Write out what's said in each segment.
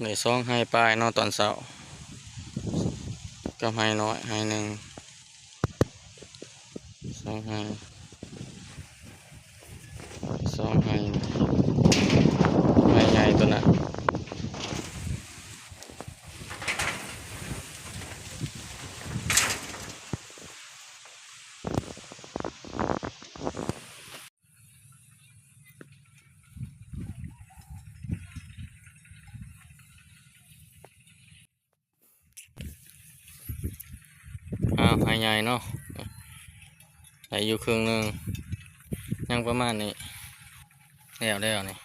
ໄດ້ສອງໄຮ່ປາຍເນາະຕອນເຊົ້າ ກັບໄຮ່ນ້ອຍໄຮ່ໜຶ່ງ ສອງໄຮ່ ສອງໄຮ່ ໄຮ່ໃຫຍ່ຕົວນັ້ນ. ອ້າວ ໄຮ່ໃຫຍ່ເນາະ ໄດ້ຢູ່ເຄິ່ງໜຶ່ງ ຍັງປະມານນີ້ ແລ້ວແລ້ວນີ້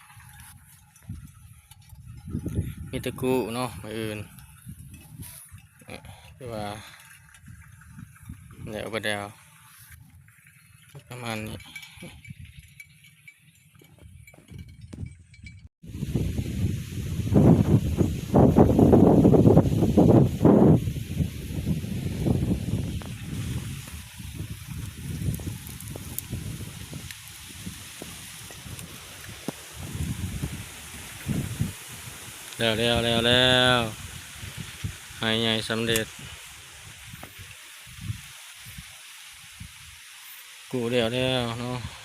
ມີແຕ່ກູ້ເນາະ ມື້ອື່ນ ເອີ ຄືວ່າແລ້ວບໍ່ແລ້ວ ປະມານນີ້. ແລ້ວ ແລ້ວ ແລ້ວ ແລ້ວ ໄຮ່ໃຫຍ່ສຳເລັດ ກູ້ແລ້ວແລ້ວເນາະ.